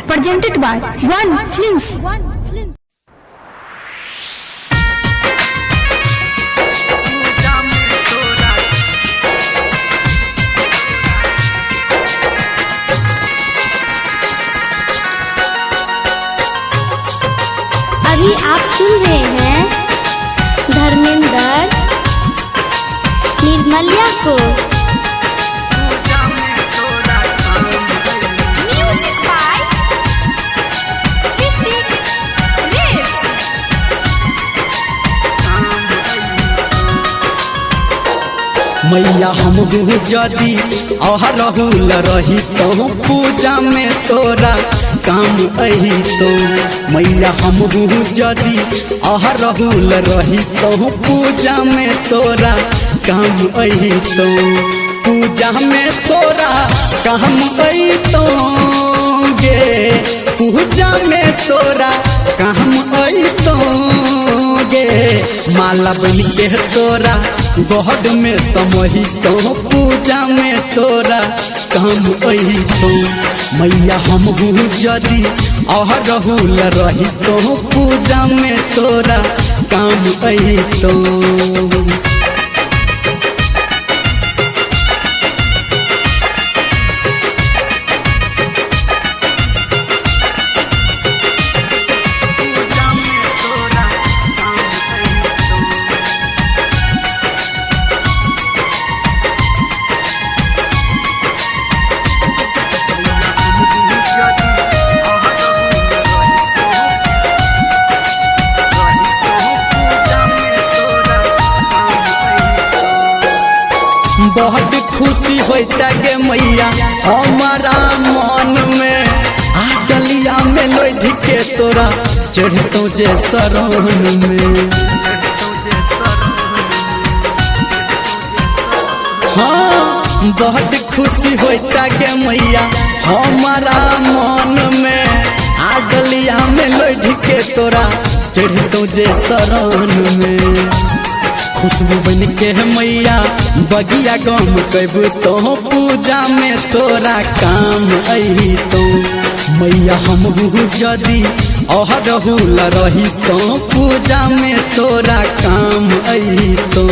Presented by One Films. अभी आप सुन रहे हैं धर्मेंद्र निर्मलिया को। Music by Ritik Race. मैया हम जदि अहरहुल रही तो पूजा में तोरा काम अही तो। मैया हम जदि अहरहुल रही तो पूजा में तोरा काम अही तो। पूजा में तोरा काम अही तो गे, पूजा में तोरा काम अही तो गे। माला बन के तोरा गोहद में समही तो पूजा में तोरा काम अही तो। मैया हम जदि अहरहुल रही तो पूजा में तोरा काम अही तो। बहुत खुशी होता गे मैया हमारा मन में, आ डलिया में लोढ़ के तोरा चढ़तो जे शरण में। हाँ बहुत खुशी होता गे मैया हमारा मन में, आ डलिया में लोढ़ के तोरा चढ़तो जे शरण में। खुशबू बन के मैया बगिया गम कब तो पूजा में तोरा काम अही तो। मैया हम जदि अहरहुल रही तो पूजा में तोरा काम अही तो।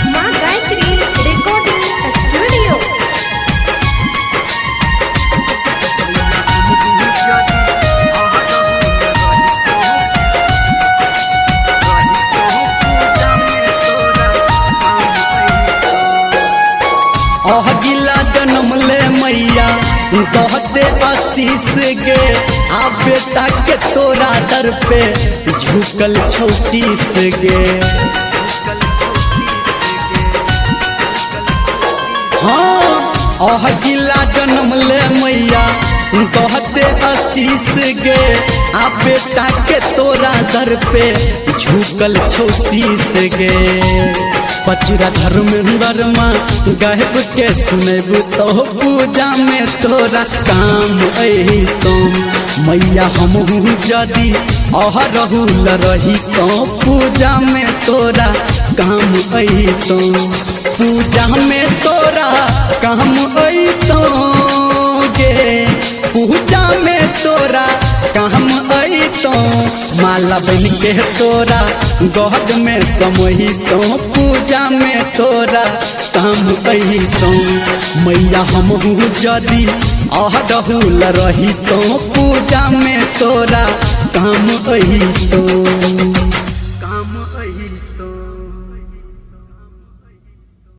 माँ गायत्री रिकॉर्डिंग स्टूडियो। अह गिला जन्म ले मैया कहते आशीष गे, आ बेटा के तोरा दर पे झुकल छौ शीश गे। हाँ अह गिला जन्म ले मैया कहते आशीष गे, आ बेटा के तोरा दर पे झुकल छौ शीश गे। पचरा धर्मेंद्र माँ गहब के सुनेब तो पूजा में तोरा काम अही तो। मैया हम जदि अहरहुल रही तो पूजा में तोरा काम अही तो। पूजा में तोरा काम अही तो गे, पूजा में तोरा काम अही तो। माला बन के तोरा गोद में समही तो पूजा में तोरा काम अही तो। मैया हम जदि अहरहुल रही तो पूजा में तोरा काम अही